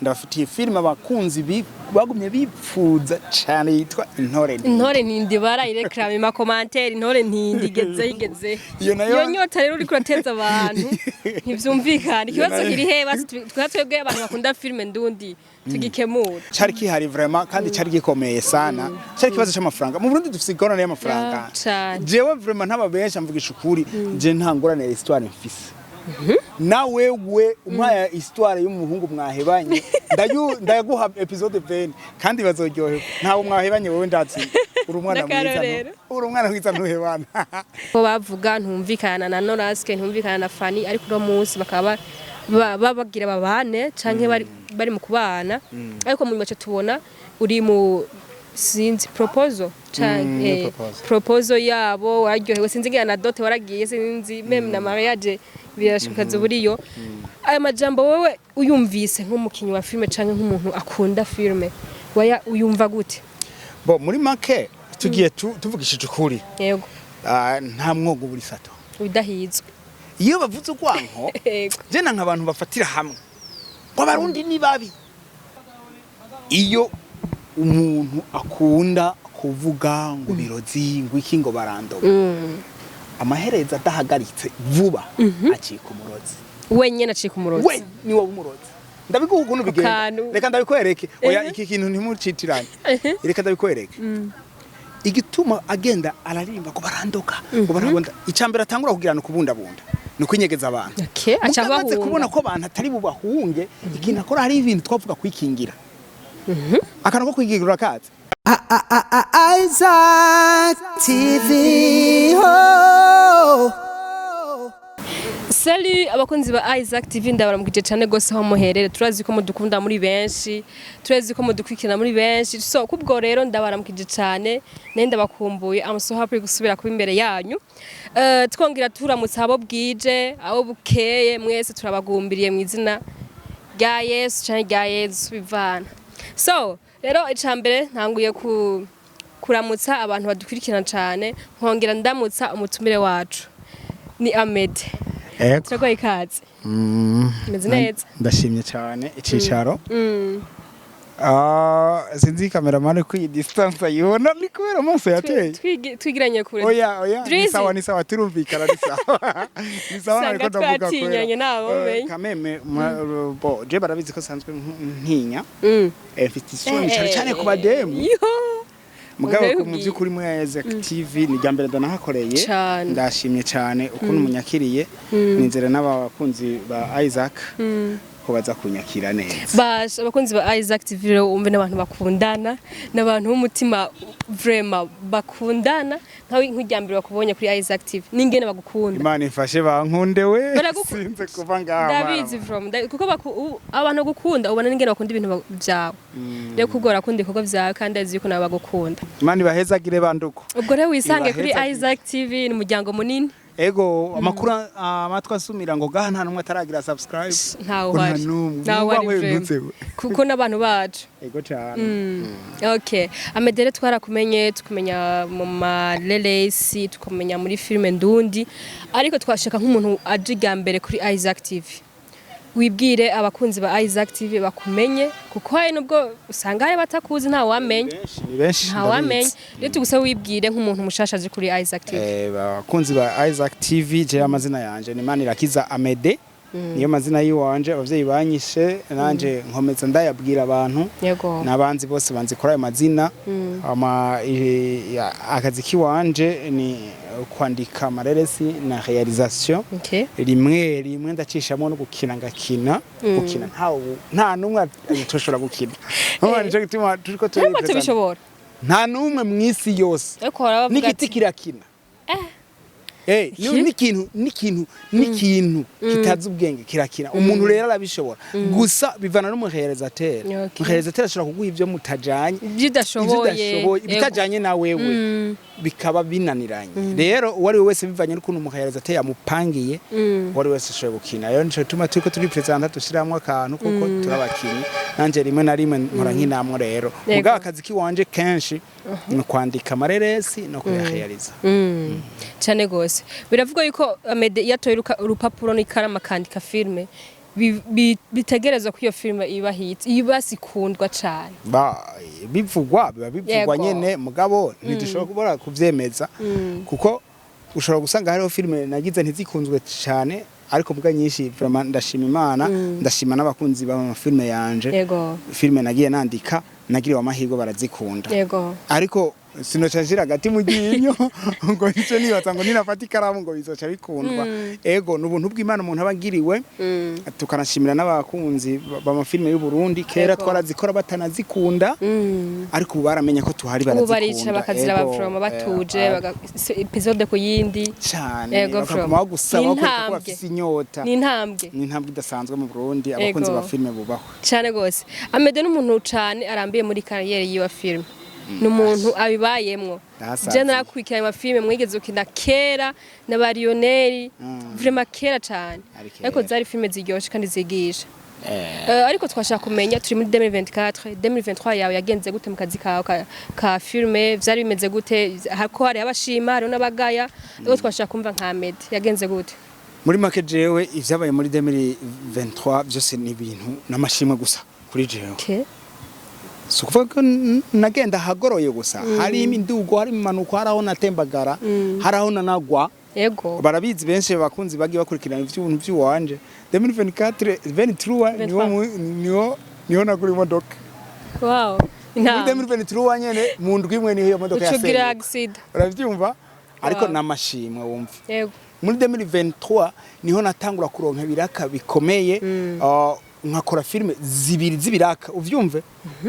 Ndabafitiye filime abakunzi bagumye bipfuza cane yitwa Intore Ntindi. Intore Ntindi barayireklame ma commentaire, Intore Ntindi igeze igeze. Iyo nayo- Iyo nyota rero uriko urateza abantu ntivyumvikana. Ikibazo Nayo- kiri he? Basi twebwe abantu bakunda filime ndundi tugikemura. Cari kihari vraiment kandi cari gikomeye sana. Cari ikibazo c'amafaranga. Mu Burundi dufise ingorane y'amafaranga. Yeah, cane. Jewe vraiment ntababesha, mvugisha ukuri, je nta ngorane ya histoire mfise. Na wewe umpaye histoire y'umuhungu mwahebanye, ndaguha épisode 20 kandi bazoryoherwa. Ntawe mwahebanye wewe, ndazi uri umwana mwiza. N'akarorero. Uri umwana mwiza, ntuhebana. Ko bavuga ntumvikana na Noraske, ntumvikana na Fanny, ariko uno munsi bakaba babagira babane canke bari mu kubana, ariko mu nyuma tubona uri mu, sinzi, proposal canke Ni proposal. Proposal yabo waryohewe, sinzi ngira na dot waragiye, sinzi même na mariage birashoboka buriyo. Aya majambo wewe uyumvise nk'umukinyi wa filme canke nk'umuntu akunda filme, waya uyumva gute? Bo muri make tugiye tuvugishije ukuri, Yego. Nta mwogo buri sato Udahizwe. Iyo bavuze urwanko, je nanka abantu bafatira hamwe ngo Abarundi ni babi. Iyo umuntu akunda kuvuga ngo birozi, ngo iki, ngo barandoga, amaherezo adahagaritse vuba acika umurozi. Wenyene acika umurozi. We ni wowe umurozi. Ndabiguha ukuntu bigenda. Kantu. Reka ndabikwereke. Oya, iki kintu ntimucitiranye. Reka ndabikwereke igituma agenda araririmba ngo barandoka, ngo barabonda. Icambere atangura kugira ni ukubundabunda, ni ukwinyegeza abantu. Okay, aca Mugabo amaze abahunga. kubona ko abantu atari bubahunge, ikintu akora, hari ibintu twavuga kwikingira, akantu ko kwikingira urakazi. Isaac TV. Oh. Salut abakunzi ba Isaac TV, ndabaramukije cyane gose aho muherere. Turazi ko mudukunda muri benshi, turazi ko mudukurikirana muri benshi, so kubwo rero ndabaramukije cyane nende ndabakumbuye. I'm so happy gusubira kuba imbere yanyu. Twongera turamutse abo bwije, abo bukeye, mwese turabagumbiriye mu izina rya Yesu canke rya Yesu bivana. So rero icambere ntanguye ku kuramutsa abantu badukurikirana cyane, nkongera ndamutsa umutumire wacu ni Ahmed. Ego. Turagoye ikaze. Meze neza. Ndashimye cyane icicaro. Ah, sinzi cameraman ko iyi distance ayibona, ni kubera amaso yateye. Twigiranye kure. Oya, oya, ni Drizzy. sawa, ni sawa, turumvikana, ni sawa, ni sawa. Usanga Ariko ndavuga twatinyanye nabo menye. Kameme bo je barabizi ko sanzwe ntinya. Mfite isoni cyane cyane ku bademu. Yo. Mugabo mu Ndabikubwiye. by'ukuri muri Isaac TV ni rya mbere ndanahakoreye. Cane. Ndashimye cyane ukuntu munyakiriye, nizera n'abakunzi ba Isaac ko baza kunyakira neza. Basha abakunzi ba Isaac TV rero wumve n'abantu bakundana, n'abantu b'umutima vraiment bakundana, nkawe nk'irya mbere bakubonye kuri Isaac TV n'ingene bagukunda. Imana ifashe bankunde we. Baragukunda. Sinze kuva ngaha. Ndabizi from kuko abantu gukunda ubona n'ingene bakunda ibintu vyawe, rero kubwo barakunda ibikorwa vyawe kandi azi yuko nawe bagukunda. Imana ibahezagire banduko. Ubwo rero wisange kuri Ibahezagire. Isaac TV, ni umuryango munini. Ego, amakuru amatwi asumira ngo gaha nta numwe ataragira subscribe. Ntawe Ngo nta uhari. n'umwe. Ntawe uhari Niba vraiment. wendutse we. Kuko n'abantu bacu. Ego cyane. Okay, Amedere, twarakumenye, tukumenya mu marelesi, tukumenya muri filime ndundi, ariko twashaka nk'umuntu aje irya mbere kuri Isaac TV, wibwire abakunzi ba Isaac TV bakumenye, kuko hari nubwo usanga hari batakuzi, nta wamenya. Benshi, ni benshi. Nta wamenya. Ndabizi. Rero tugusaba wibwire nk'umuntu mushasha aje kuri Isaac TV. Bakunzi ba Isaac TV, je amazina yanje ni Manirakiza Amede, niyo mazina yiwanje abavyeyi banyishe, nanje nkomeza ndayabwira abantu n'abanzi bose banzi kuri ayo mazina. Ama akazi kiwanje ni kwandika amareresi na réalisation. Rimwe rimwe ndacishamo no gukina, ngakina. Gukina nta numwe atoshobora gukina. Urumva nico gituma turiko Ntabwo turipresenta. tubishobora. Nta numwe mw'isi yose. Ariko bahora bavuga N'igiti ati kirakina. Iki? N'ikintu kitazi ubwenge kirakina. Umuntu rero arabishobora, gusa bivana n'umuréalisateur. Umuréalisateur ashobora kuguha ibyo mutajanye, ibyo udashoboye. Ibyo udashoboye, ibitajanye na wewe, bikaba binaniranye. Rero uwo ari we wese, bivanye n'ukuntu umuréalisateur yamupangiye, uwo ari wese ashoboye gukina. Rero nico gituma turiko turipresenta, dushiramwo akantu kuko turabakinyi. Nanje rimwe na rimwe nkora nkinamwo rero. Mugabo akazi kiwanje kenshi ni kwandika amareresi no kuyarealiza. Cyane gose. Biravuga yuko Amede iyo atoye urupapuro n'ikaramu akandika filme. Bitegerezwa ko iyo filime iba hit, iba sikundwa cane. Bivugwa, biba bivugwa nyene, mugabo ntidushobora kubora kuvyemeza, kuko ushobora gusanga hariho filime nagize ntizikunzwe cyane, ariko mbwa nyinshi vraiment ndashima Imana, ndashima n'abakunzi b'amafilime yanje. Filime nagiye nandika, nagiriwe amahirwe barazikunda. Ariko sinoca nshira hagati mu ryinyo ngo nico nibaza ngo ninafata ikaramu ngo bizoca bikundwa. Ego, ni ubuntu bw'Imana umuntu aba agiriwe. Tukanashimira n'abakunzi b'amafilime y'u Burundi. Kera twarazikora batanazikunda, ariko ubu baramenye ko tuhari, Ubu barazikunda. baricara bakazira bavroma batuje, épisode ku yindi. Cyane. Bakaguma bakaguma bagusaba, Ni bakwereka ko intambwe. bafise inyota. Ni intambwe. Ni intambwe idasanzwe mu Burundi, abakunzi ba filime bubahwe. Cyane gose. Amede n'umuntu cane arambiye muri carrière yiwa filime, ni umuntu abibayemwo. Ndahasaziye. Je narakurikiranye amafilime mwigeze gukina kera na ba Lionel, vraiment kera cane. Ari kera. Ariko zari filime ziryoshe kandi zigisha. Ariko twashaka kumenya, turi muri 2024, 2023 yawe yagenze gute mu kazi kawe ka filime? Vyari bimeze gute? Hako hari abashima, hariho n'abagaya, ariko twashaka kumva nka Amede yagenze gute. Muri make, jewe ivyabaye muri 2023 byose ni ibintu n'amashimwe gusa kuri jewe. Si ukuvuga ko nagenda ahagoroye gusa, hari imidugo, hari impanuka, hari aho natembagara, hari aho nanagwa. Barabizi benshi abakunzi bagiye bakurikirana ivy'ubuntu vy'iwanje. 2024, 23 niwo niho nagura imodoka. Muri 2023 nyene, mu ndwi imwe, niho iyo modoka Ucugira yasenyuka. accident. Uravyumva, ariko n'amashimwe wumva. Muri 2023 niho natangura kuronka ibiraka bikomeye, nkakora filime zibiri z'ibiraka, uvyumve,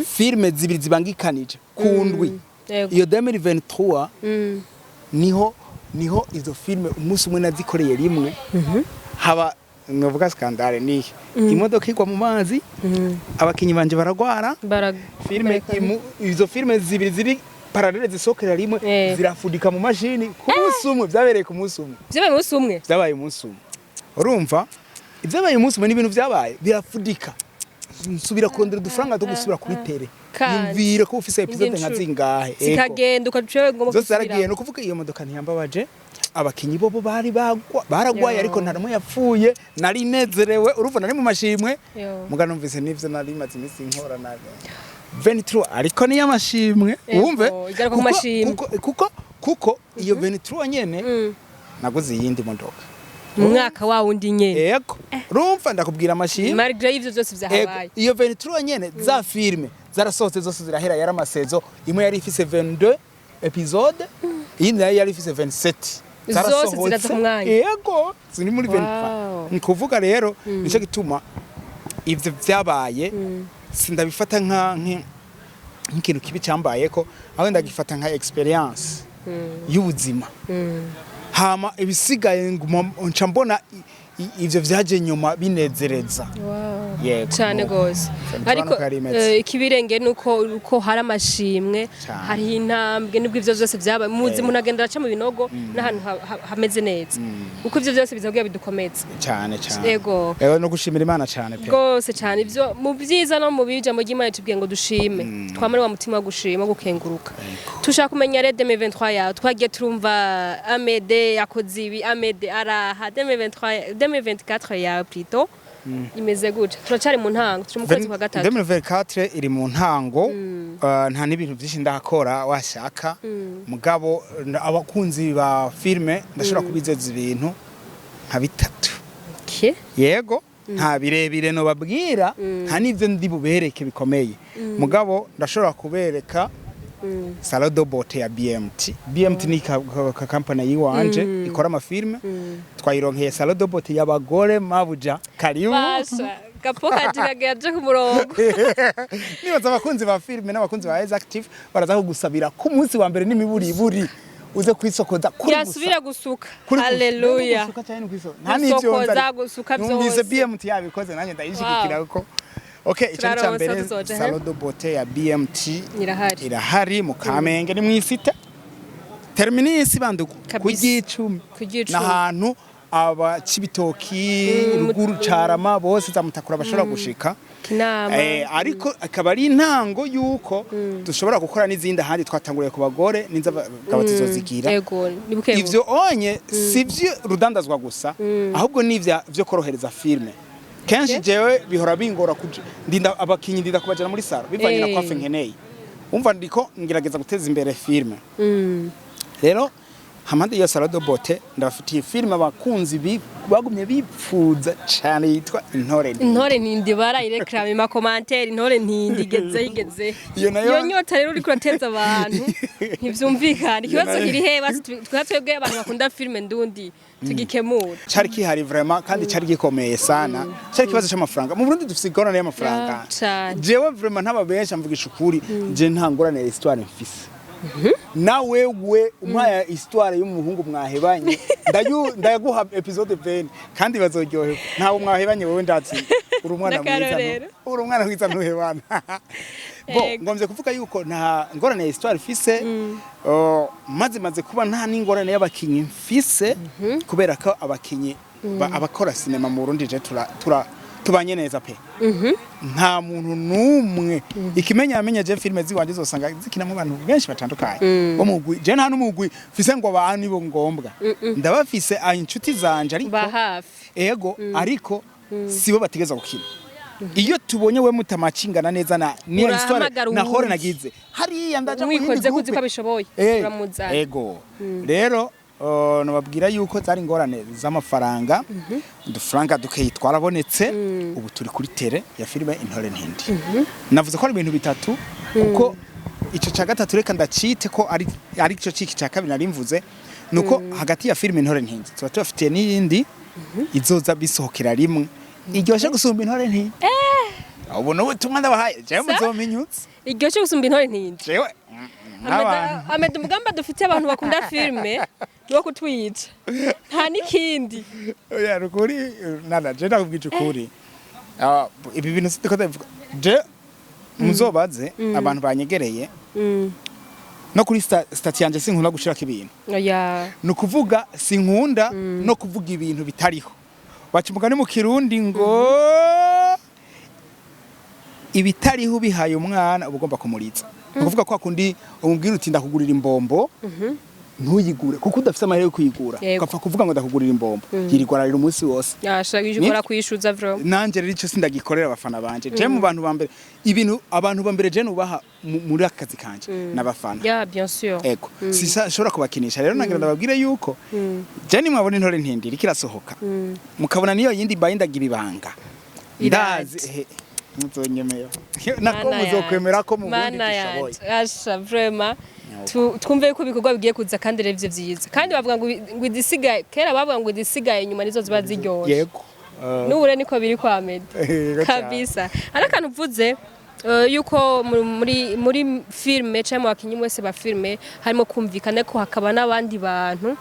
filime zibiri zibangikanije ku ndwi. Iyo 2023 niho izo filime umunsi umwe nazikoreye rimwe, haba novuga scandale, nihe imodoka igwa mu mazi, abakinyi banje baragwara. Filime izo filime zibiri ziri parallèle zisohokera rimwe, zirafudika mu mashini ku munsi umwe. Byabereye ku munsi umwe. Vyabaye umunsi umwe? Byabaye umunsi umwe. Urumva, ibyabaye umunsi umwe n'ibintu byabaye birafudika, nsubira kurondera udufaranga two gusubira kuri terrain. Kandi Yumvire ko ufise épisode nka inshuro. zingahe. Ego. Zikagenda ukaca ngomba. Zose zaragiye. No kuvuga iyo modoka ntiyambabaje, abakinyi bobo bari bagwa, baragwaye, Yo. ariko nta numwe yapfuye. Nari nezerewe, urumva nari mu mashimwe. Yo. Muga numvise n'ivyo nari maze iminsi nkora na 23, ariko niyo amashimwe. Wumve. Igaruka ku mashimwe. Kuko iyo 23 nyene naguze iyindi modoka. Mu mwaka wa wundi nyene? Ego, urumva ndakubwira amashimwe. Malgré ivyo vyose vyahabaye. Iyo 23 nyene za filime zarasohotse zose zirahera, yari amasaison imwe yari ifise 22 épisode, iyindi nayo yari ifise 27. Zose Zarasohotse. ziraza ku mwanya. Yego, ziri muri 23. Ni kuvuga rero nico gituma ivyo vyabaye sindabifata nk'ikintu kibi cyambayeko, aho ndagifata nka expérience y'ubuzima. Hama ibisigaye nguma nca mbona ivyo vyaje nyuma binezereza. Yego. Cyane Nuko. gose. Cyane. Ariko uko yari imeze. ikibirenge nuko uko hari amashimwe, Cane. hariho intambwe, nubwo ivyo vyose vyabaye muzi, umuntu agenda araca mu binogo n'ahantu hameze neza, uko ivyo vyose biza kugira bidukomeze. Cyane cyane. Yego. Ego, no gushimira Imana cyane pe. Rwose cyane. Ivyo mu byiza no mu bibi, ijambo ry'Imana tubwiye ngo dushime, twamare wa mutima wo gushima, wo gukenguruka. Tushaka kumenya rero 2023 yawe. Twagiye turumva Amede yakoze ibi, Amede araha. 2023, 2024 yawe plutôt imeze gute? Turacari mu ntango, turi mu kwezi kwa gatatu. 2024 iri mu ntango, nta n'ibintu byinshi ndakora washaka, mugabo abakunzi ba filme ndashobora kubizeza ibintu nka bitatu. Yego, nta birebire no babwira, nta n'ivyo ndi bubereke bikomeye, mugabo ndashobora kubereka salon de beauté ya BMT. BMT ni ka company yiwanje ikora amafilme. Twayironkeye salon de beauté y'abagore. Mabuja, karibu. Basha gapo kanje kagaje ku murongo. Nibaza abakunzi ba filme n'abakunzi ba Isaac TV baraza kugusabira ku munsi wa mbere n'imiburiburi uze kwisokoza kuri gusa. Yasubira gusuka. Kuri gusa. Haleluya. Gusuka cyane no kwisokoza. Nta n'ivyo Gusokoza, nzi ariko. gusuka Numvise byose. BMT yabikoze, nanjye ndayishigikira kuko okay, icyo ni cya Turaronsa mbere. tuzoja, he? Salon de beauté ya BMT Irahari. Irahari mu Kamenge, ni mw'isite terminus bandugu ku Kabisa. Gicumi. Ku Gicumi. N'ahantu aba Cibitoki, ruguru, Carama, bose za Mutakura bashobora gushika. Kinama. Ariko akaba ari intango yuko dushobora gukora n'izindi ahandi. Twatanguriye ku bagore, n'iz'abagabo tuzozigira. Yego, ni buke Ivyo onye si vyo rudandazwa gusa, ahubwo n'ivya vyo korohereza filme. Kenshi jewe bihora bingora kuja ndinda abakinyi, ndinda kubajana muri salon bivanye na coiffe nkeneye. Umva, ndiko ngerageza guteza imbere filme. Rero hampande iyo salon de beauté, ndabafitiye filme abakunzi bagumye bipfuza cane yitwa Intore Ntindi. Intore Ntindi barayireklame ma commentaire, Intore Ntindi igeze igeze. Iyo nayo- Iyo nyota rero uriko urateza abantu ntivyumvikana. Ikibazo Nayo- kiri he? Basi twa twebwe abantu bakunda filme ndundi tugikemura. Cari kihari vraiment kandi cari gikomeye sana. Cari ikibazo c'amafaranga. Mu Burundi dufise ingorane y'amafaranga. Ya, cane. Jewe vraiment ntababesha, mvugisha ukuri, je nta ngorane ya histoire mfise. Na wewe umpaye histoire y'umuhungu mwahebanye, ndayaguha épisode 20 kandi bazoryoherwa. Ntawe mwahebanye wewe, ndazi uri umwana mwiza. N'akarorero. Uri umwana mwiza, ntuhebana. Bo ngomvye kuvuga yuko nta ngorane ya histoire mfise. Maze kuba nta n'ingorane y'abakinyi mfise, kubera ko abakinyi abakora sinema mu Burundi je tura tubanye neza pe. Nta muntu n'umwe ikimenya yamenye. Je filime ziwanje zosanga zikinamo abantu benshi batandukanye bo mugwi. Je nta n'umugwi mfise ngo abantu nibo ngombwa. Ndabafise inshuti zanje, ariko Ba hafi. Ego, ariko sibo bategeza gukina. Iyo tubonye we mutamacingana neza na niyo histoire Urahamagara na hore uwundi. nagize hariya, ndaja mu yindi Umwikoze kuzi ko groupe. abishoboye, uramuzana. Ego, rero nababwira yuko zari ingorane z'amafaranga. Udufaranga dukeyi twarabonetse, ubu turi kuri terrain ya filime Intore Ntindi. Navuze ko ari ibintu bitatu, kuko ico ca gatatu reka ndacite ko ari cyo ciki ca kabiri nari mvuze, nuko hagati ya filime Intore Ntindi tuba tubafitiye n'iyindi izoza bisohokera rimwe iryoshe gusumba Intore Ntindi. Ubu n'ubutumwa ndabahaye jewe, muzominyutse. Iryoshe gusumba Intore Ntindi. Jewe nk'abantu Ameda, umugambi dufitiye abantu bakunda filme ni uwo kutwica, nta n'ikindi. Oya, rukuri nana, je ndakubwije ukuri. Ibi bintu sindiko ndabivuga je, muzobaze abantu banyegereye. No kuri statut yanje sinkunda gushirako ibintu. Oya. Ni ukuvuga sinkunda no kuvuga ibintu bitariho. Baca umugani mu Kirundi ngo ibitariho ubihaye umwana uba ugomba kumuritsa. Ni ukuvuga kwa kundi umubwira uti ndakugurira imbombo, ntuyigure kuko udafise amahera yo kuyigura, ugapfa kuvuga ngo ndakugurira imbombo, yirirwa ararira umunsi wose. Yashaka ukora kwishuza vro. Nanje rero ico sindagikorera abafana banje. Je mu bantu ba mbere, ibintu abantu ba mbere je nubaha muri aka kazi kanje n'abafana. Ya, bien sûr. Ego, sishobora kubakinisha. Rero nagira ndababwire yuko je nimwabona Intore Ntindi iriko irasohoka, mukabona niyo yindi mbaye ndagira ibanga, ndazi muzonyemera nako Mana muzokwemera ko mu yanje. Burundi Mana dushoboye. yanje. Asha, vraiment twumve yuko ibikorwa bigiye kuza kandi rero ivyo vyiza, kandi bavuga ngo izisigaye, kera bavuga ngo izisigaye inyuma nizo ziba ziryoshe. Yego. N'ubu rero niko biri kwa Medi. Yego cane. Kabisa. Hari akantu uvuze yuko muri filme cyangwa mu bakinyi mwese ba filme harimo kumvikana, ko hakaba n'abandi bantu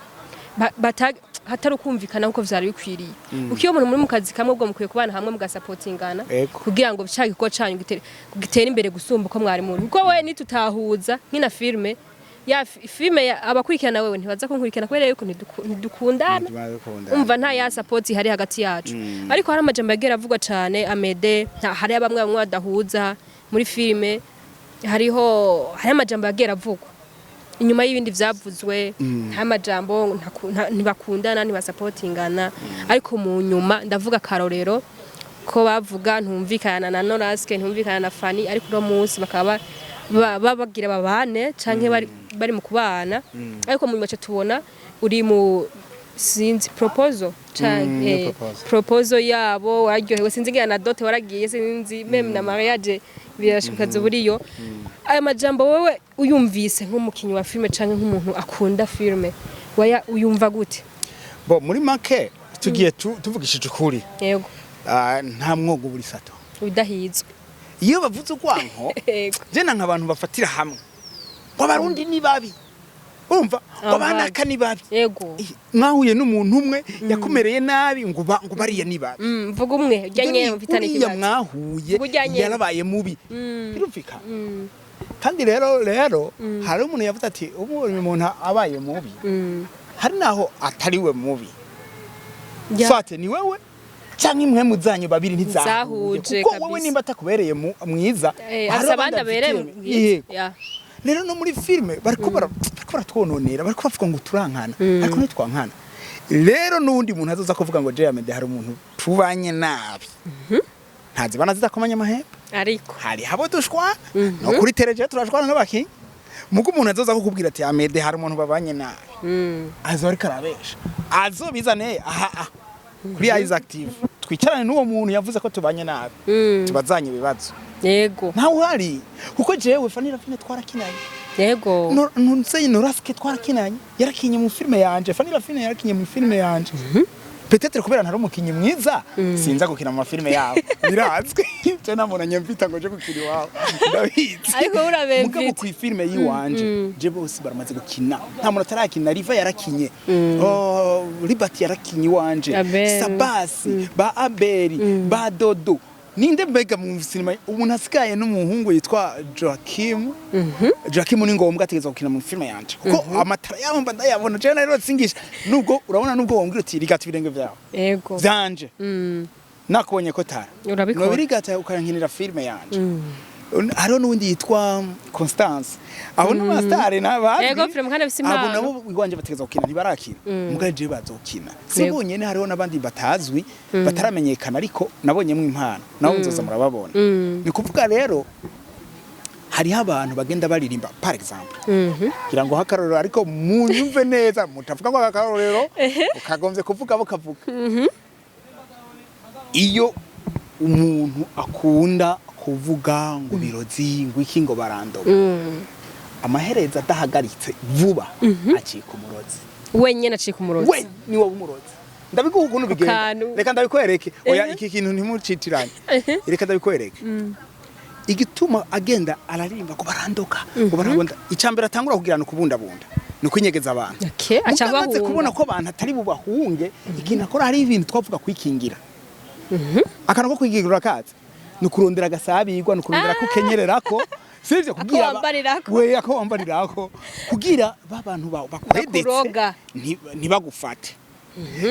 hatari ukumvikana nkuko vyari bikwiriye, kuko iyo umuntu muri mu kazi kamwe, ubwo mukwiye kubana hamwe mugasapotingana kugira ngo ca gikorwa canyu gitere imbere gusumba uko mwari muri. Kuko we nitutahuza nkina filme ya filme abakurikirana wewe ntibaza kunkurikirana kubera yuko ntidukundana. Umva, nta ya support ihari hagati yacu. Ariko hari amajambo yagiye aravugwa cane, Amede, hari bamwe bamwe badahuza muri filme, hariho hari amajambo yagiye aravugwa inyuma y'ibindi vyavuzwe, nta majambo ntibakundana, ntibasapotingana. Ariko mu nyuma ndavuga akarorero ko bavuga ntumvikana na Noraske, ntumvikana na Fanny, ariko uno munsi bakaba babagira babane canke bari mu kubana. Ariko mu nyuma ca tubona uri mu sinzi proposal canke Ni proposal. Proposal yabo wararyohewe, sinzi ngira na dot waragiye, sinzi même na mariage birashoboka buriyo. Aya majambo wowe uyumvise nk'umukinyi wa filme canke nk'umuntu akunda filme, waya uyumva gute? Bo muri make tugiye tuvugishije ukuri, Yego. Nta mwogo buri sato Udahizwe. Iyo bavuze urwanko, je nanka abantu bafatira hamwe ngo Abarundi ni babi, urumva, ngo abanaka ni babi. Mwahuye n'umuntu umwe yakumereye nabi, ngo ngo bariya ni babi. Vuga umwe ujya nyene mufitane Uriya ikibazo. mwahuye Vuga ujya nyene. yarabaye mubi, birumvikana. Kandi rero hari umuntu yavuze ati ubu uyu muntu abaye mubi, hari naho atari we mubi, soit ni wewe canke imwe muzanyu babiri ntizahuye, Ntizahuje kuko wowe kabisa. nimba atakubereye mwiza, hari afise abandi abandi abereye afitiye. mwiza. Yego. Rero no muri filime bariko baratwononera, bariko bavuga ngo turankana, ariko ntitwankana. Rero n'uwundi muntu azoza kuvuga ngo Jay Amede hari umuntu Tubanye nabi, ntazibana zidakomanya amahembe. Ariko Hari abo dushwana no kuri tereje, turashwana n'abakinyi. Mugo umuntu azoza kukubwira ati: "Amede, hari umuntu babanye nabi," azo ariko arabesha. Azobizane aha aha kuri Isaac TV, twicarane n'uwo muntu yavuze ko tubanye nabi, tubazanye ibibazo. Ntawe uhari, kuko jewe Fanny Rafine twarakinanye. Ntunseye Noraske twarakinanye, yarakinye mu filime yanje. Fanny Rafine yarakinye mu filime yanje. Peut-être kubera ntari umukinyi mwiza, sinza gukina mu mafilime yabo, birazwi. Je namubonanye mvita ngo je gukina iwabo, ndabizi. Ariko urabemvita. Mugabo ku filime yiwanje, je bose baramaze gukina, nta muntu atarakina. Riva yarakinye, oh, Liberty yarakinye iwanje. Abel. Sabasi, ba Abeli, ba Dodo, ninde mbega mu sinema umuntu asigaye n'umuhungu yitwa Joaquim. Joaquim ni ngombwa, ategerezwa gukina mu filime yanje, kuko amatara yabo mba ndayabona. Je rero singisha nubwo urabona, nubwo wongera uti rigata ibirenge vyawe vyanje, nakubonye ko tara Urabikora. Nobirigata ukankinira filime yanje. Hariho n'uwundi yitwa Constance, abo ni abasitari n'abandi. Yego, film kandi afise Abo impano. nabo iwanje bategerezwa gukina, ntibarakina, mugabo jewe bazokina. Si bonyene, hariho n'abandi batazwi, bataramenyekana, ariko nabonyemwo impano, nabo nzoza murababona. Ni kuvuga rero hariho abantu bagenda baririmba, par exemple, kugira ngo akarorero, ariko munyumve neza, mutavuga ngo akarorero ukagombye kuvuga bukavuga. Iyo umuntu akunda kuvuga ngo birozi, ngo iki, ngo barandoga, amaherezo adahagaritse vuba acika umurozi. Wenyene acika umurozi. We ni wowe umurozi. Ndabiguha ukuntu bigenda. Akantu. Reka ndabikwereke. Oya, iki kintu ntimucitiranye. Reka ndabikwereke igituma agenda araririmba ngo barandoka, ngo barabonda. Icambere atangura kugira ni ukubundabunda, ni ukwinyegeza abantu. Okay, aca Mugabo amaze abahunga. kubona ko abantu atari bubahunge, ikintu akora, hari ibintu twavuga kwikingira. Akantu ko kwikingira urakazi, ni ukurondera agasabigwa, ni ukurondera ko ukenyererako, sivyo? Kugira wambarirako. We ako wambarirako, kugira ba bantu bakwedetse Bakuroga. ntibagufate.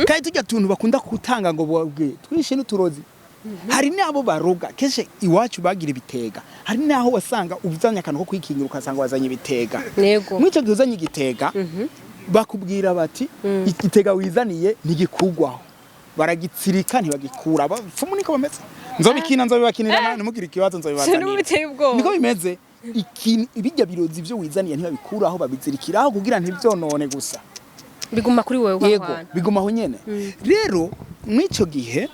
Kandi tujya tuntu bakunda gutanga ngo babwe twishe n'uturozi, hari n'abo baroga. Kenshi iwacu bagira ibitega. Hari n'aho wasanga uzanye akantu ko kwikingira, ukasanga wazanye ibitega. Muri icyo gihe uzanye igitega, bakubwira bati: "Igitega wizaniye ntigikugwaho." Baragitsirika, ntibagikura. Abapfumu niko bameze. Nzobikina, nzobibakinira, ntimugire ikibazo, nzobibazanira. N'ubu biteye ubwoba. Niko bimeze. Ikintu ibijya birozi ivyo wizaniye ntibabikuraho, babizirikiraho kugira ntivyonone gusa. Biguma kuri wewe. Yego. Hwana. Biguma aho nyene. Rero mw'ico gihe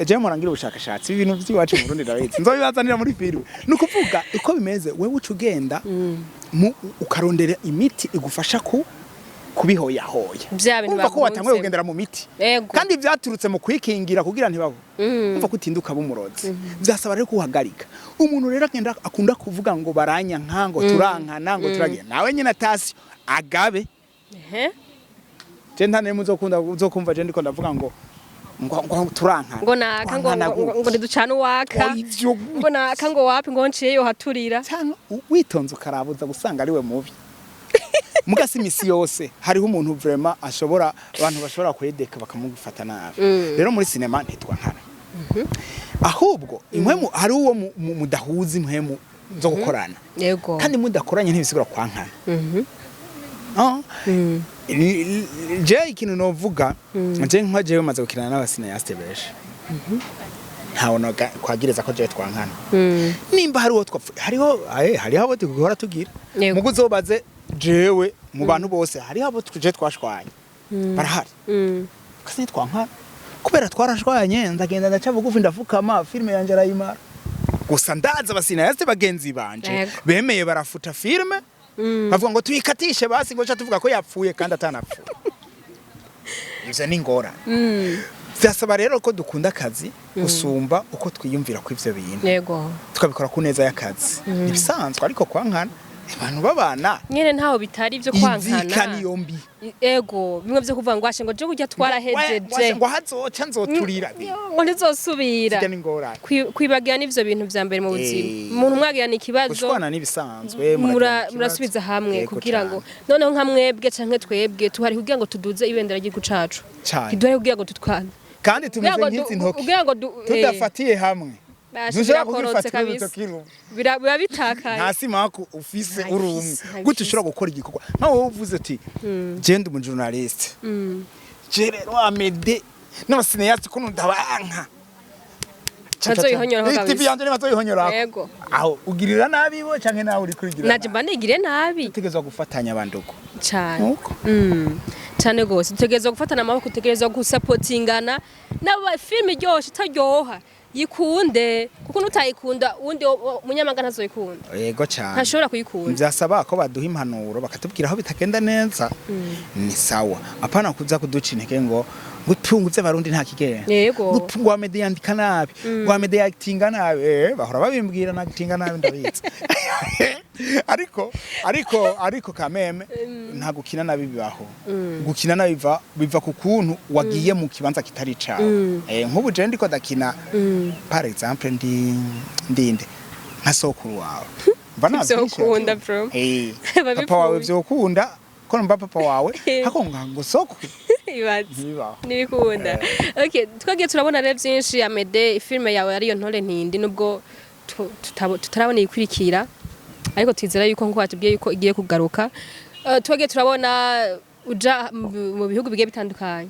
jewe murangira ubushakashatsi ibintu vy'iwacu mu Burundi, ndabizi, nzobibazanira muri filime. Ni ukuvuga uko bimeze, wewe uca ugenda ukarondera imiti igufasha ku kubihoyahoya. Vya bintu Urumva ko watanguye bakunzemo. kugendera mu miti, kandi vyaturutse mu kwikingira kugira ntibabo. Umva ko utinda ukaba umurozi. Vyasaba rero kuhagarika. Umuntu rero agenda akunda kuvuga ngo baranyanka, ngo turankana, ngo turagira, nawe nyine atasi agabe. Je nta nemwe uzokunda uzokumva je ndiko ndavuga ngo turankana. Ngo naka ngo Twankana ngo gute? ngo ntiducane uwaka. Oya, ivyo Ngo naka, ngo wapi, ngo nciye yo haturira. Cyangwa witonze ukarabuza gusanga ariwe mubi. Mugasi imisi yose hariho umuntu vraiment ashobora, abantu bashobora kwedeka bakamugufata nabi. Rero muri sinema ntitwankana, ahubwo impwemu, hari uwo mudahuza impwemu zo gukorana. Kandi mudakoranye ntibisigura kwankana. Ah, je ikintu novuga, je nka jewe maze gukinana n'aba cinéastes benshi, ntawe noga kwagiriza ko jewe twankana. Nimba hari uwo twapfuye, hariho hariho abo duhora tugira. Mugo uzobaze jewe, mu bantu bose hariho abo je twashwanye, barahari. Kasi twankana kubera twarashwanye, ndagenda ndaca bugufi, ndafukama, filime yanje arayimara. Gusa ndaza aba cinéastes bagenzi banje bemeye barafuta filime, bavuga ngo tuyikatishe basi, ngo tuvuga ko yapfuye kandi atanapfuye. Ivyo ni ingorane. Vyasaba rero ko dukunda akazi gusumba uko twiyumvira ko ivyo bintu, tukabikora ku neza y'akazi, ntibisanzwe. Ariko kwankana, abantu babana. Nyene ntaho bitari ivyo Inzika kwankana. Niyo mbi. Ego, bimwe vyo kuvuga ngo ashe, ngo je kurya twarahejeje. Ngo hazoca nzoturira. Ngo ntizosubira. Zirya n'ingorane. Kwibagira n'ivyo bintu vya mbere mu buzima. Umuntu mwagirana ikibazo, Gushwana n'ibisanzwe, muragirana ikibazo. Murasubiza hamwe Yego, kugira ngo cane. noneho nka mwebwe canke twebwe tuhari kugira ngo tuduze ibendera ry'igihugu cacu. Cane. Ntiduhari kugira ngo tutwane. Kandi tumeze Kugira ngo nk'izi ntoki, kugira ngo tudafatiye hamwe, Basha, ntushobora birakorotse kugifatira kabisa. urutoki rumwe. Biba bitakaye. Nta simaku ufise Nta uri umwe. ifise, nta Gute ifise. ushobora gukora igikorwa nka wowe uvuze uti: "Je ndi umujournaliste, je rero Amede N'aba cinéastes ukuntu ndabanka. Bazoyihonyoraho Eh, kabisa. TV yanje ntibazoyihonyorako. Yego. Aho ugirira nabi bo canke nawe uri kurigirira? Naje mba nigire nabi. Utegerezwa gufatanya abandugu. Cyane. Nuko. Cyane gose dutegerezwa gufatana amaboko, dutegerezwa gusapotingana n'aba. Filime iryoshe itaryoha yikunde, kuko nutayikunda uwundi munyamagana ntazoyikunda. Yego cyane. Ntashobora kuyikunda. Vyasaba ko baduha impanuro, bakatubwira aho bitagenda neza, ni sawa. Apana kuza kuduca intege ngo pungu vy'Abarundi nta kigenda. Yego. Ngo pungu wa media yandika nabi, ngo wa media actinga nabi. Bahora babimbwira na actinga nabi, ndabizi. Ariko kameme nta gukina nabi bibaho. Gukina nabi biva ku kuntu wagiye mu kibanza kitari cawe. Nk'ubu je ndiko ndakina, par exemple ndi ndinde nka sokuru wawe, mba navyishe. Vyokunda, bro. Babipfuye. Papa wawe vyokunda ko numva papa wawe hako ngo sokuru. Ibaze. Ntibibaho. Ntibikunda. Okay, twagiye turabona rero byinshi. Amede, filime yawe ariyo Ntore Ntindi, nubwo tutarabona iyikurikira, ariko twizera yuko nkuko watubwiye yuko igiye kugaruka. Twagiye turabona uja mu bihugu bigiye bitandukanye,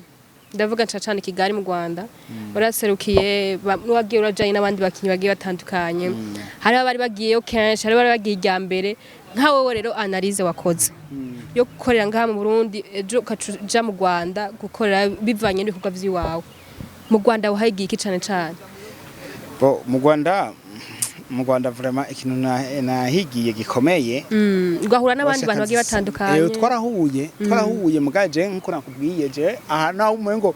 ndavuga nca cane Kigali mu Rwanda, waraserukiye, wagiye urajanye n'abandi bakinyi bagiye batandukanye. Hari abari bagiyeyo kenshi, hari abari bagiye irya mbere. Nka wowe rero, analyse wakoze yo gukorera ngaha mu Burundi, ejo ukaca uja mu Rwanda gukorera, bivanye n'ibikorwa vy'iwawe mu Rwanda, wahagiye iki cane cane? Bo mu Rwanda vraiment ikintu nahigiye gikomeye, ugahura n'abandi bantu bagiye batandukanye. Twarahuye mugaje nkuko nakubwiye, je aha naho umengo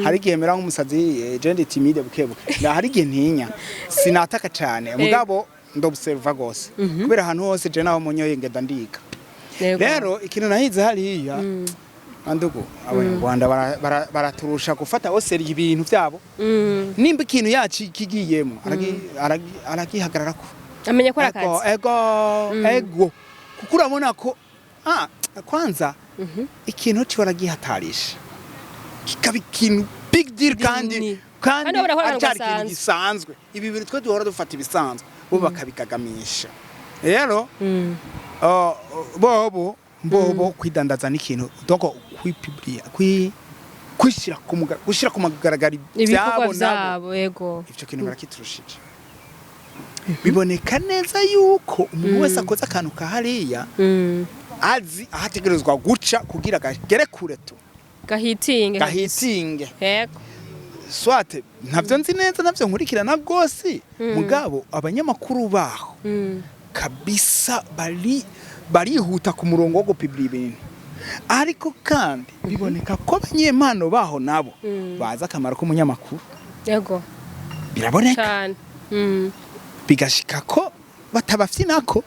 hari igihe mera nk'umusazi, je ndi timide buke buke. Na hari igihe ntinya, sinataka cane, mugabo ndobserva gose, kubera ahantu hose je naho munyoye ngenda ndiga. Rero ikintu nahize hariya, andugu, Abanyarwanda baraturusha gufata au sérieux ibintu byabo. Nimba ikintu yaci kigiyemo, aragihagararako. Amenya ko ari Ego, akazi. Ego, kuko urabona ko kwanza ikintu ciwe aragihatarisha kikaba ikintu big deal, kandi Binini. kandi Kandi bahora bahora acari ikintu gasanzwe. gisanzwe. Ibi bintu twe duhora dufata ibisanzwe, bo bakabigagamisha. Rero bobo kwidandaza n'ikintu, donc kwipublia, kwishira ku gushira ku mugaragaro ibikorwa ibyabo nabo, vyabo, yego. ivyo kintu barakiturushije. Biboneka neza yuko umuntu wese akoze akantu ka hariya azi aho ategerezwa guca kugira gagere kure tu. Gahitinge. Gahitinge. Yego. Swate ntavyo nzi neza, ntavyo nkurikirana rwose, mugabo abanyamakuru baho kabisa barihuta ku murongo wo gupibira ibintu. Ariko kandi biboneka ko abanyempano baho nabo bazi akamaro k'umunyamakuru. Yego. Biraboneka. Cane. Bigashika ko batabafyinako.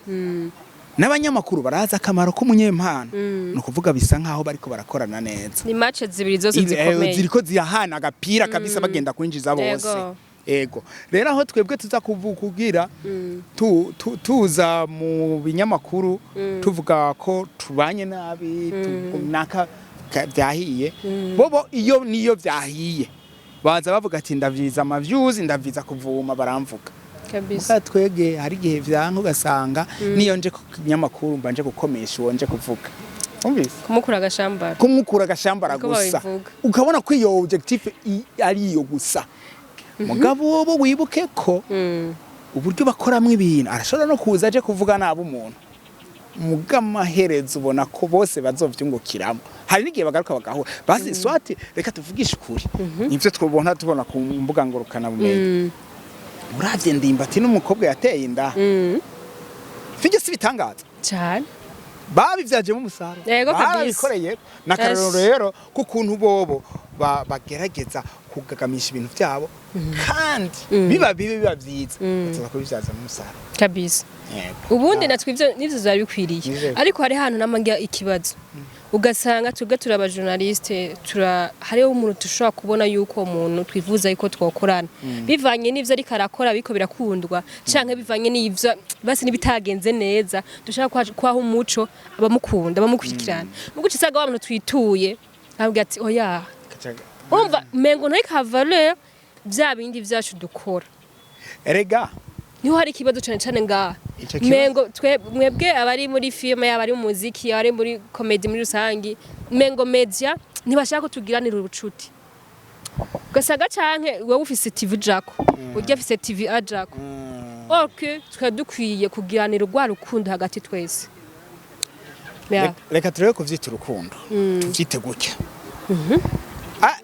N'abanyamakuru barazi akamaro k'umunyempano. Ni ukuvuga bisa nkaho bariko barakorana neza. Ni match zibiri zose zikomeye. Ziriko zirahana agapira kabisa, bagenda kwinjiza bose. Ego, rero aho twebwe tuza kuvuga tuza mu binyamakuru tuvuga ko tubanye nabi, naka byahiye, bobo iyo niyo byahiye baza bavuga ati ndavyiza ama views, ndavyiza kuvuma, baramvuga. Kabisa. Muga twege hari igihe vyanka, ugasanga niyo nje ku kinyamakuru mba nje gukomesha uwo nje kuvuga. Umvise? Kumukura agashambara. Kumukura agashambara Niko gusa. babivuga. Ukabona ko iyo objectif ari iyo gusa. Mugabo bo wibuke ko uburyo bakoramwo ibintu, arashobora no kuza aje kuvuga nabi umuntu, muga amaherezo ubona ko bose bazovyungukiramo. Hari n'igihe bagaruka bagahura basi. Swati reka tuvugishe ukuri, nivyo twobona tubona ku mbuga ngurukana bumenyi. Uravye Ndimbati n'umukobwa yateye inda, vijye si bitangaza? Cyane. Babivyajemo umusaruro. Yego, kabisa. Barabikoreye n'akarorero. Rero k'ukuntu bobo bagerageza kugagamisha ibintu byabo, kandi biba bibi biba vyiza, baza kubivyazamo umusaruro. Kabisa. Yego. Ubundi natwe ivyo nivyo vyari bikwiriye. Nivyo. Ariko hari hantu namangira ikibazo, ugasanga twebwe turi aba journaliste, tura hariho umuntu dushobora kubona yuko umuntu twifuza yuko twokorana, bivanye n'ivyo ariko arakora biko birakundwa, canke bivanye n'ivyo basi n'ibitagenze neza, dushaka kwaha umuco abamukunda, abamukurikirana. Mugo usanga wa muntu twituye abwira ati oya, urumva mengo ntariko valeur vya bindi vyacu dukora. Erega Niho hari ikibazo cane cane ngaha. Ico kibazo- Mengo twe mwebwe abari muri filime, abari mu muziki, abari muri comedy muri rusangi, mengo media ntibashaka ko tugiranira ubucuti. Ugasanga canke wewe ufise TV jako, urya afise TV ajako. Ok, twari dukwiye kugiranira urwa rukundo hagati twese. Yeah. Reka turebe kuvyita urukundo, tuvyite gutya. Ah,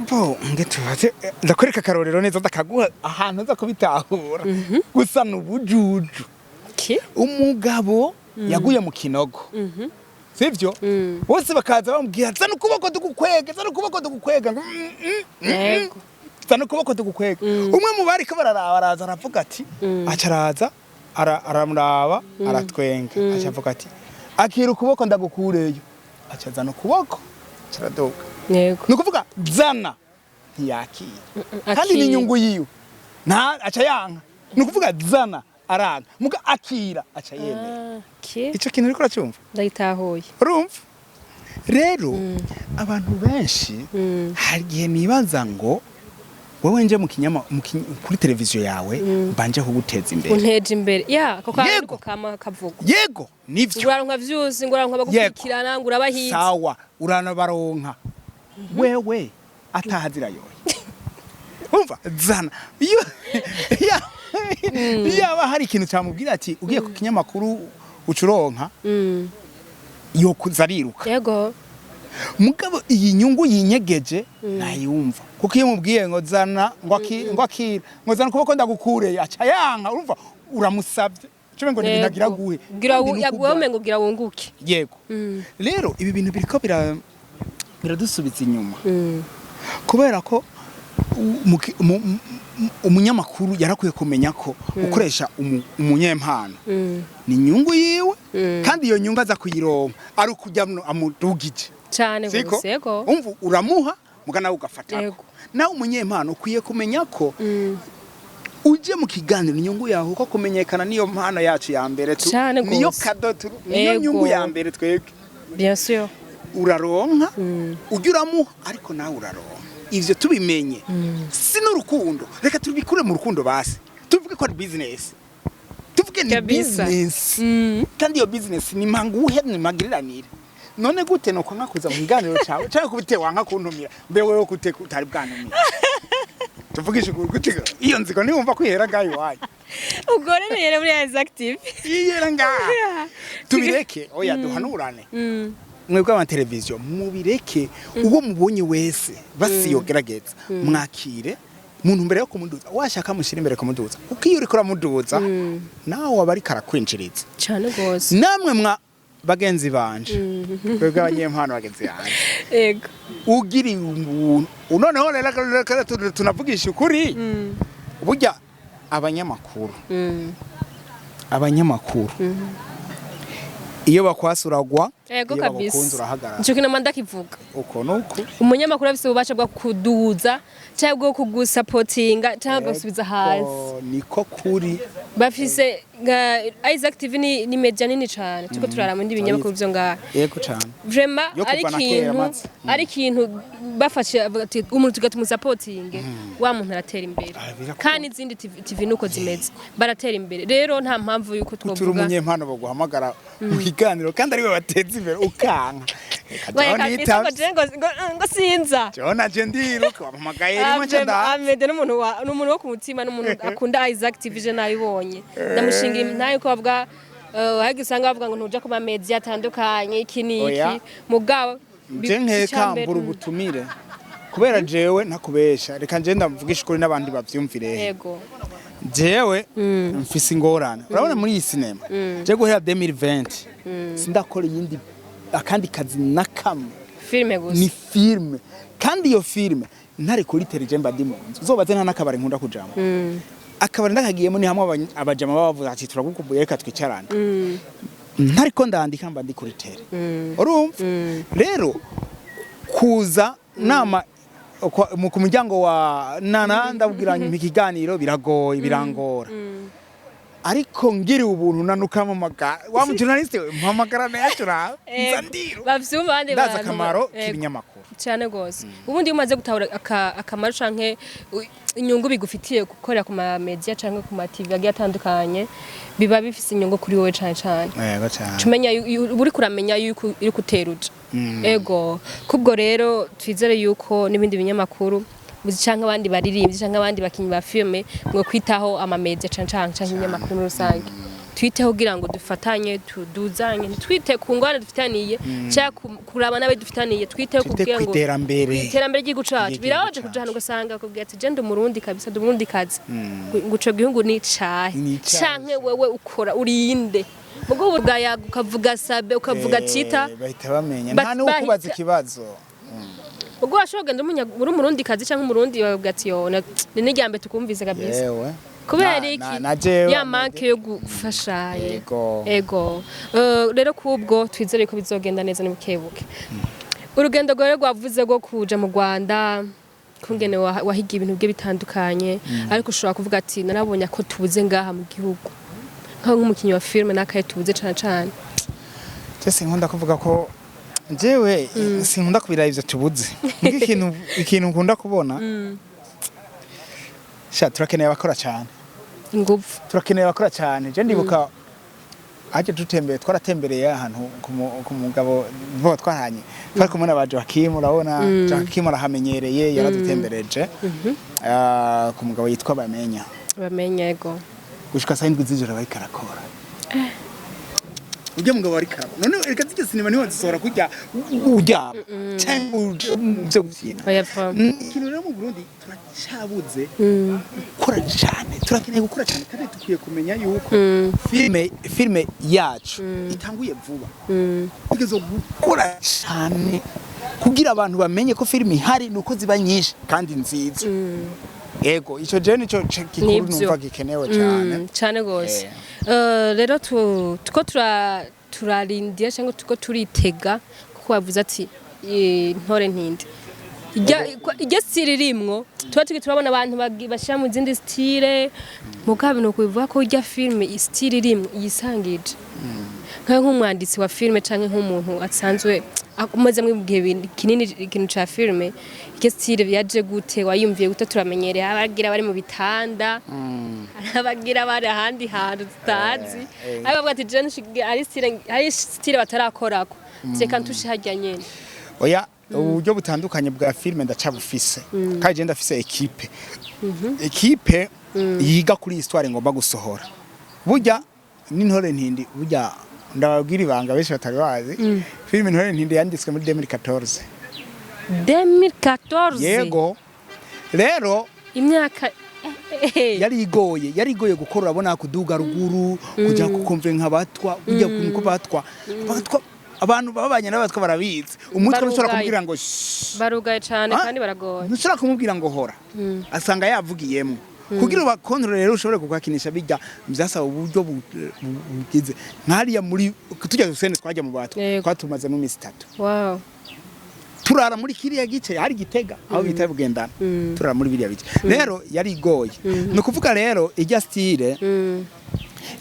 bo nge tubaze, ndakwereka akarorero neza, ndakaguha ahantu uza kubitahura. Gusa ni ubujuju. Ki? Umugabo yaguye mu kinogo, sivyo? Bose bakaza bamubwira: "Zana ukuboko tugukwege, zana ukuboko tugukwega." Ngo, "Mm, mm, mm, Zana ukuboko tugukwega." Umwe mu bariko bararaba araza aravuga ati, aca araza aramuraba, aratwenga, aca avuga ati: "Akira ukuboko ndagukureyo." Aca azana ukuboko, aca araduga. Ni ukuvuga zana ntiyakira kandi Akira. ni inyungu yiwe, nta aca yanka. Ni ukuvuga zana aranga, muga akira aca yemera. Ah, ki? Ico kintu uriko uracyumva? Ndayitahuye. Urumva rero, abantu benshi hari igihe nibaza ngo wowe nje mu kinyama kuri televiziyo yawe mbanje kuguteza imbere. Unteje imbere ya ako kantu. Yego. Niko kama kavuga. Yego, nivyo. Uraronka vyuzi, ngo uraronka abagukurikirana, ngo urabahiza. Sawa, uranabaronka wewe atahazira yoye. Umva, zana iyo yaba hari ikintu cyamubwira ati ugiye ku kinyamakuru ucuronka, yo kuza ariruka. Mugabo iyi nyungu yinyegeje nayumva, kuko iyo mubwiye ngo zana, ngo akira, ngo zana ukuboko ndagukureye, aca yanka. Urumva uramusabye cyo ngo ni agira guhe. Gira Kandi ni yaguwe ngo gira wunguke. Yego. Rero ibi bintu biriko biradusubiza inyuma, kubera ko umunyamakuru yarakwiye kumenya ko gukoresha umunyempano ni inyungu yiwe, kandi iyo nyungu aza kuyironka ari ukujya amudugije. Cane. Siko? Gose, yego. Umva, uramuha muga nawe ugafatako. Nawe umunyempano ukwiye kumenya ko uje mu kiganiro inyungu yawe, kuko kumenyekana niyo mpano yacu ya mbere Cane niyo gose. kado niyo nyungu ya mbere twebwe. Bien sûr. Uraronka, ujya uramuha ariko nawe uraronka. Ivyo tubimenye, si n'urukundo, reka tubikure mu rukundo, basi tuvuge ko ari business, tuvuge ni Kabisa. business. Kandi iyo business ni manguhe, ni magiriranire. None gute nuko nkakuza mu kiganiro cyawe cyangwa kubite wanka kuntumira? Mbe wewe gute utari bwantumira? Tuvugishe ukuri, gute iyo nzigo niwumva kwihera ngaho iwanyu? Ubwo rero yere muri Isaac TV. Iyera ngaha, tubireke. Oya, duhanurane. Mwebwe amateleviziyo mubireke, uwo mubonye wese basiyogerageza mwakire muntu mbere yo kumuduza, washaka mushyira imbere kumuduza, kuko iyo uriko uramuduza nawe aba ariko arakwinjiriza. Cane gose. Namwe mwa bagenzi banje, twebwe abanyempano bagenzi banje, ugiriye ubuntu noneho rero reka tunavugisha ukuri, burya abanyamakuru, abanyamakuru iyo bakwasa uragwa, Yego iyo kabisa. bagukunze urahagarara. Ico kintu ndakivuga. Uko nuko. Umunyamakuru afise ububasha bwo kuduza cyangwa bwo kugusapotinga cyangwa gusubiza hasi. Ko niko kuri. Bafise nka Isaac TV, ni media nini cane, turiko turara mu binyamakuru vyo ngaha. Yego cyane. Vraiment. Yo Ari kuva na kera, ikintu maze. ari ikintu bafashe bavuga ati umuntu tugatumusapotinge, wa muntu aratera imbere. Ah, birakunda. Kandi izindi TV nuko zimeze, baratera imbere. Rero nta mpamvu yuko Turi twovuga. umunyempano baguhamagara mu kiganiro kandi ariwe bateza imbere ukanka. Reka Oya, jewe kabisa ngo nitavye. je ngo sinza. Jewe naje ndiruka, wampamagaye rimwe nca ndaza. Ahmed n'umuntu wa n'umuntu wo ku mutima, n'umuntu akunda Isaac TV, je nabibonye. Ndamushingira ntayo ko bavuga, hari usanga bavuga ngo ntuja ku ma media atandukanye, iki n'iki. Oya. Mugabo Je nkeka icambere- mbura ubutumire kubera jewe ntakubesha. Reka nje ndavugisha ukuri n'abandi bavyumvire. Jewe mfise ingorane. Urabona muri iyi sinema, je guhera 2020 sindakora iyindi akandi kazi na kamwe. Filme gusa. Ni filme, kandi iyo filme ntari kuri terrain mba ndi mu nzu. Uzobaze, nta n'akabari nkunda kujamo. Akabari ndakagiyemo ni hamwe abajama baba bavuga ati: "Turagukumbuye, reka twicarane." Ntariko ndandika mba ndi kuri terrain. Urumva rero kuza nama ku muryango wa nana ndabwira nyuma ikiganiro biragoye, birangora. Ariko ngiriwe ubuntu nanukamamagara wa mu journaliste we, mpamagara nayacura nza ndiru. Bavyumva abandi Ndazi bantu. akamaro k'ibinyamakuru. Cyane gose. Ubundi iyo umaze gutahura akamaro canke inyungu bigufitiye gukorera ku ma media canke ku ma TV agiye atandukanye, biba bifise inyungu kuri wowe cane cane. Yego cyane. Tumenya uba uriko uramenya yuko uri kuteruja. Ego, kubwo rero twizere yuko n'ibindi binyamakuru Canke abandi baririmbyi canke abandi bakinyi ba filme, mwe kwitaho ama media canke ibinyamakuru muri rusange, twiteho kugira ngo dufatanye, tuduzanye, ntitwite ku ngorane dufitaniye canke kuraba n'abe dufitaniye, twiteho Twite kugira ngo kw'iterambere. Iterambere ry'igihugu cacu. Ry'igihugu Birababaje cacu. kuja ahantu ugasanga bakubwira ati: "Je ndi Umurundi kabisa, ndi Umurundi kazi." Ngo ico gihugu ni icahe? Ni icahe? Canke wewe ukora urinde mugo ugayaga, ukavuga Sabe, ukavuga Cita, Bahita bamenya, nta n'uwo kubaza ikibazo. Ubwo washobora kugenda uri Umurundi kazi canke Umurundi, bakavuga ati: "Yo, ni n'iryambere tukumvise kabisa." Yewe. Kubera Na- iki? Na jewe Ya manque yo gufashanya. Yego. Ego. Rero kubwo twizere ko bizogenda neza nibukebuke. Urugendo rwawe rwavuze rwo kuja mu Rwanda, kungene wahiga ibintu bigiye bitandukanye, ariko ushobora kuvuga ati: "Narabonye ko tubuze ngaha mu gihugu, nk'umukinyi wa filime, nakaye tubuze cane cane." Je sinkunda kuvuga ko jewe sinkunda kubiraba ivyo tubuze. Mbwa ikintu nkunda kubona, sha, turakeneye abakora cyane. Inguvu. Turakeneye abakora cyane. Je ndibuka haje dutembeye, twaratembereye ahantu ku mugabo bo twarahanye, twari kumwe na ba Joachim. Urabona Joachim arahamenyereye, yaradutembereje. Ah, ku mugabo yitwa Bamenya. Bamenya, ego. Gushika saa 7 z'ijoro bariko arakora. Ujya mugabo ariko arakora. None reka zirya sinema niho zisohora kurya uryama cyangwa uje mu byo gukina. Oya, pfa. Ikintu rero mu Burundi turacyabuze gukora cyane, turakeneye gukora cyane, kandi dukwiye kumenya yuko filime yacu itanguye vuba, tugeze gukora cyane kugira abantu bamenye ko filime ihari, nuko ziba nyinshi kandi nziza. Yego, ico je nico gikuru Nivyo. numva gikenewe cyane. Cane gose. Rero tuko turarindiye cyangwa tuko turitega, kuko wavuze ati Ntore Ntindi ijya style irimwo, tuba tugi turabona abantu bashira mu zindi style, mugabo ni ukubivuga ko ijya filme style irimwo yisangije nk'umwanditsi wa filme canke nk'umuntu asanzwe umaze mu gihe kinini ikintu ca filme, iryo style yaje gute? Wayumviye gute? Turamenyereye abagira bari mu bitanda, abagira bari ahandi hantu tutazi, ariko bavuga ati: "Je hari style, hari style batarakorako, reka ntushe harya nyene." Oya, uburyo butandukanye bwa filime ndacabufise, kandi je ndafise équipe yiga kuri histoire ngomba gusohora. Burya n'Intore Ntindi, burya ndababwira ibanga benshi batari bazi, filime Intore Ntindi yanditswe muri 2014. 2014? Yego, rero Imyaka yari igoye gukora. Urabona kuduga ruguru, kujya kukumva nk'abatwa, kujya ku batwa, abantu babanye n'abatwa barabizi, umutwe ntushobora Barugaye. kumubwira ngo "Shh." Barugaye cane. Ah? Kandi baragoye. Ntushobora kumubwira ngo hora, asanga yavugiyemo. Kugira ubakontorore rero ushobore kukakinisha, bijya byasaba uburyo bugize nk'hariya muri tujya dusene twajya mu batwa, twatumazemo iminsi 3, turara muri kiriya gice hari Gitega aho bita Bugendana, turara muri biriya bice. Rero yari igoye. Ni ukuvuga rero ijya style,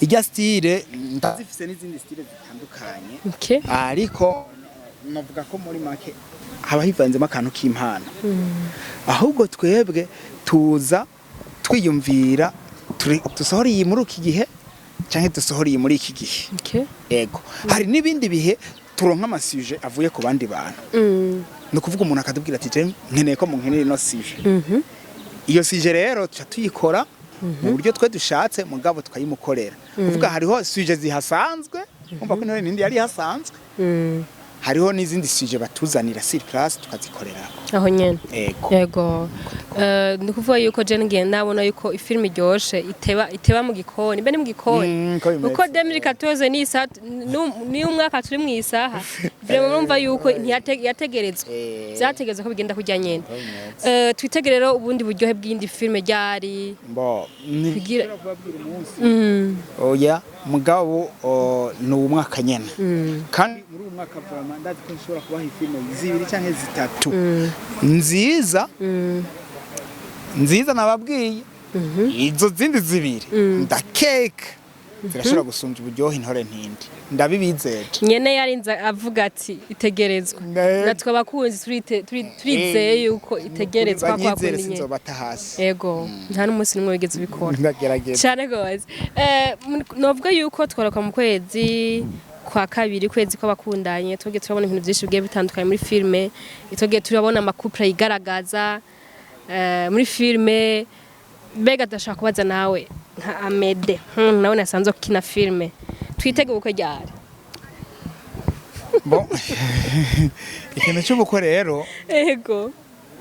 ijya style ndazifise n'izindi style zitandukanye, ariko navuga ko muri make haba hivanzemo akantu k'impano. Ahubwo twebwe tuza twiyumvira dusohora iyi muri iki gihe canke dusohora iyi muri iki gihe. Ego, hari n'ibindi bihe turonka ama sujet avuye ku bandi bantu. Ni ukuvuga umuntu akatubwira ati: "Je nkeneye ko munkenera ino sujet." Iyo sujet rero tuca tuyikora mu buryo twe dushatse, mugabo tukayimukorera. Kuvuga hariho sujet zihasanzwe, umva ko Intore Ntindi yari ihasanzwe, hariho n'izindi sujet batuzanira sur place tukazikorerako. Aho nyene. Ego. Yego. Ni ukuvuga yuko je ngiye nabona yuko ifilm iryoshe iteba mu gikoni, mbe ni mu gikoni. Ko bimeze. Uko 2014 ni isaha ni umwaka turi mu isaha, vraiment urumva yuko yategerezwa, vyategerezwa ko bigenda kurya nyene. Twitegere rero ubundi buryohe bw'indi filme ryari? Mbo ni Kugira kubabwira umunsi, oya, mugabo ni uwo mwaka nyene. Kandi muri uwo mwaka vraiment ndazi ko nshobora kubaha ifilme zibiri canke zitatu nziza nziza. Nababwiye izo zindi zibiri, ndakeka zirashobora gusumbya uburyohe Intore Ntindi, ndabibizeje. Nyene yarinze avuga ati itegerezwa. Natwe abakunzi turizeye yuko itegerezwa kwa Banyizere, kundi nyene. sinzobata hasi. Ego, nta n'umunsi n'umwe wigeze ubikora. Ndagerageza. Cyane gose. Novuga yuko tworoka mu kwezi kwa kabiri, kwezi kw'abakundanye, tugiye turabona ibintu byinshi bigiye bitandukanye muri filme, tugiye turabona ama couple yigaragaza. Muri filme. Mbega ndashaka kubaza nawe nka Amede, nawe nasanzwe ukina filme, twitege ubukwe ryari? Bon, ikintu cy'ubukwe rero,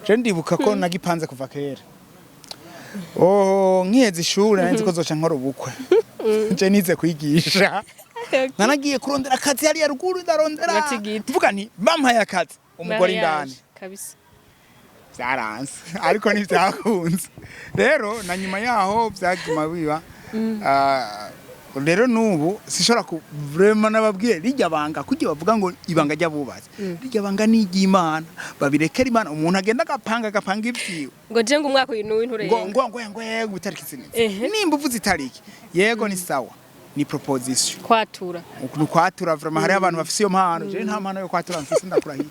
je ndibuka ko nagipanze kuva kera. Oh, nkiheza ishuri nari nzi ko zoca nkora ubukwe. Je nize kwigisha, nanagiye kurondera akazi hariya ruguru, ndarondera. Gatigita. Mvuga nti bampaye akazi, umugore indani. Kabisa. Byaranze, ariko ntibyakunze. Rero na nyuma yaho byaguma biba. Ah, rero n'ubu sishobora ku vraiment nababwiye rijya banga kugira bavuga ngo ibanga ry'abubatsi, rijya banga ni iry'Imana, babirekera Imana. Umuntu agenda agapanga ibyiwe. Ngo je ngo umwaka uyu n'uyu Ngo nturenga. ngo yego, itariki sinzi. Nimba uvuze itariki, yego, ni sawa, ni proposition. Kwatura. Ni kwatura vraiment. Hariho abantu bafise iyo mpano, jewe nta mpano yo kwatura mfise, ndakurahiye.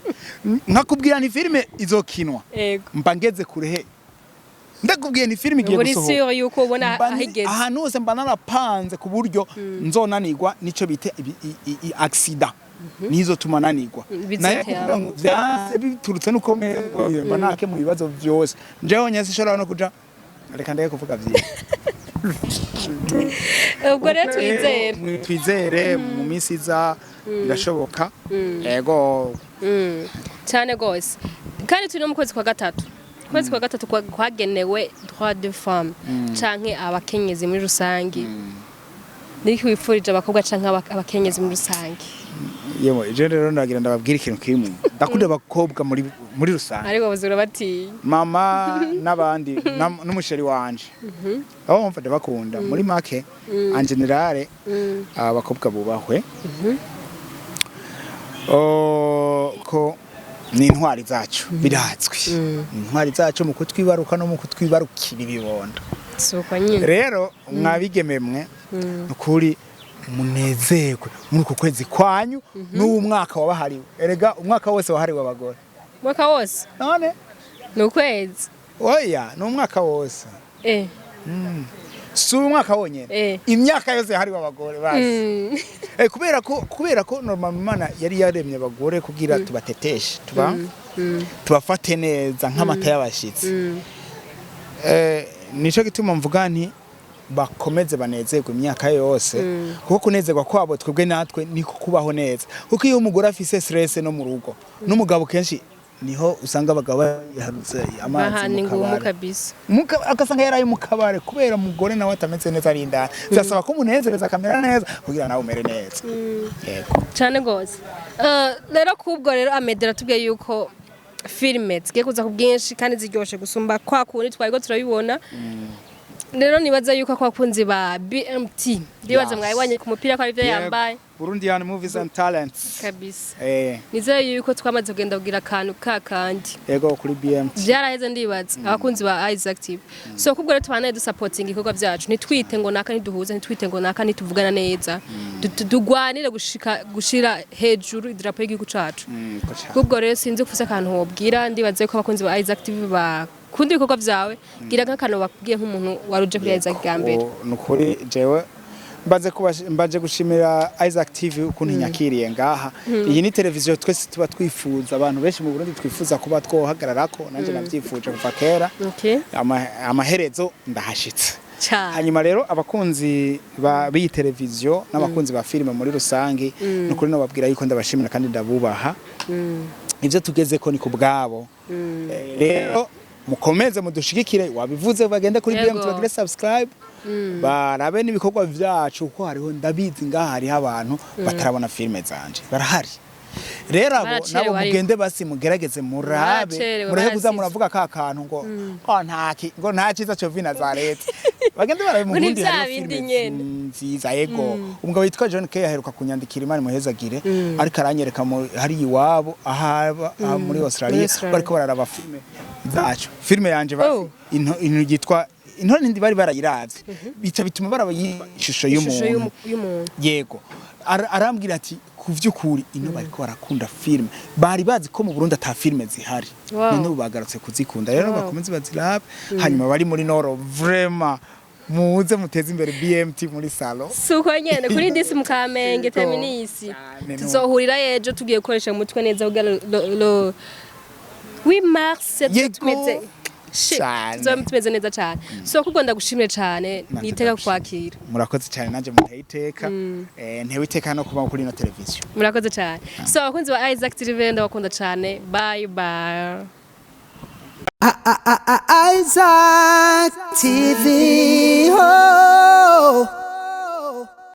Nkakubwira ni filime izokinwa, mba ngeze kure he. Ndakubwiye ni filime igiye Uri gusohoka. sûr yuko ubona Mba aho igeze. Ahantu hose mba narapanze ku buryo nzonanirwa nico bita accident nizo tuma nanirwa. Bizotera. Nayo kuvuga ngo vyanse biturutse nuko mba nake mu bibazo vyose, njewe nyese nshobora no kuja, reka ndeke kuvuga vyinshi. Ubwo rero twizere. Twizere mu minsi iza birashoboka, ego. Cyane gose. Kandi turi no mu kwezi kwa gatatu. Ukwezi kwa gatatu kwagenewe droit de femme canke abakenyezi muri rusangi. Niki wifurije abakobwa canke abakenyezi muri rusangi? Yewe, je rero ndagira ndababwira ikintu kimwe: ndakunda abakobwa muri rusange. Ariko bazura batinya. Mama n'abandi n'umusheri wanje aho mva ndabakunda. Muri make, en général, abakobwa bubahwe. Oh, ko ni intwari zacu, birazwi, ni intwari zacu mu kutwibaruka no mu kutwibarukira ibibondo. Suko nyine. Rero mwabigeme mwe, nukuri munezerwe muri uku kwezi kwanyu n'uwu mwaka wabahariwe. Erega umwaka wose wahariwe abagore. Mwaka wose? None? Ni ukwezi. Oya, ni umwaka wose. Si umwaka wonyene. Imyaka yose yahariwe abagore basi. Kubera ko normal Imana yari yaremye abagore kugira tubateteshe, tubafate neza nk'amata y'abashitsi. Nico gituma mvuga nti bakomeze banezerwe imyaka yose, kuko kunezerwa kwabo twebwe natwe niko kubaho neza, kuko iyo umugore afise stress no mu rugo n'umugabo, kenshi niho usanga abagabo baharutse amazi Bahana mu ingumu kabare. Kabisa. Agasanga yaraye mu kabare kubera umugore nawe atameze neza ari indani. Byasaba ko umunezereza akamera neza kugira nawe umere neza, yego. Cyane gose. Rero kubwo rero Amede aratubwiye yuko filime zigiye kuza ku bwinshi kandi ziryoshe gusumba kwa kundi twariko turabibona. Rero nibaza yuko abakunzi ba BMT, ndibaza mwabibonye ku mupira ko arivyo yambaye. Burundian Movies and Talents. Kabisa. Nizere yuko twamaze kugenda kugira akantu kakandi. Yego, kuri BMT. Byaraheze, ndibaza abakunzi ba Isaac TV. So kubwo rero tubanaye dusapotinga ibikorwa byacu, ntitwite ngo naka ntiduhuza, ntitwite ngo naka ntituvugana neza. Dugwanire gushika gushira hejuru idarapo y'igihugu cacu. Ko cane. Kubwo rero sinzi kufise akantu wobwira. Ndibaze ko abakunzi ba Isaac TV bakunda ibikorwa vyawe. Gira nk'akantu bakubwiye nk'umuntu waruje kuri Isaac bwa mbere. Nukuri jewe mbaze gushimira Isaac TV ukuntu inyakiriye ngaha. Iyi ni televiziyo twese tuba twifuza, abantu benshi mu Burundi twifuza kuba twohagararako. Nanje navyifuje kuva kera. Amaherezo ndahashitse. Cyane. Hanyuma rero abakunzi b'iyi televiziyo n'abakunzi ba filime muri rusange, nukuri nababwira yuko ndabashimira kandi ndabubaha. Ibyo tugeze ko ni ku bwabo. Rero mukomeze mudushigikire. Wabivuze, bagende kuri BMT, bagire subscribe, barabe n'ibikorwa vyacu, kuko hariho, ndabizi, ngaha hariho abantu batarabona filime zanje, barahari. Rero abo Baracerewe nabo ariko. mugende basi mugerageze murabe, Baracerewe, mureke kuza barasizwe. muravuga ka kantu ngo nta cyiza cyo vina za leta. Bagende barabe mu Ngo ni Burundi vya hariho bindi filime nyene. nziza. Yego, umugabo witwa John Kay aheruka kunyandikira, Imana imuhezagire, ariko aranyereka hari iwabo ahaba aha muri Australia, Australia. bariko bararaba filime zacu, filime yanje into yitwa Intore Ntindi, bari barayiravye, bica bituma baraba ishusho Ishusho y'umuntu. y'umuntu. Yego. Arambwira ati ku vy'ukuri ino bariko barakunda filime, bari bazi ko mu Burundi ata filime zihari. None ubu bagarutse kuzikunda. Rero bakomeze bazirabe. Hanyuma bari muri noro, vraiment muze muteze imbere BMT muri salon. Suko nyene kuri disi mu Kamenge. Yego. Terminisi. Cyane, Tuzohurira ejo tugiye gukoresha umutwe neza kugira le 8 mars tumeze. Shit, Cane. tuzoba tumeze neza cyane. So kubwo ndagushimire cyane, Nanje nitega ndagushimire. kwakira. Murakoze cyane, nanjye muteye iteka, ntewe iteka no kuba kuri ino televiziyo. Murakoze cyane. So abakunzi ba Isaac TV, ndabakunda cyane. Bye bye. Isaac TV.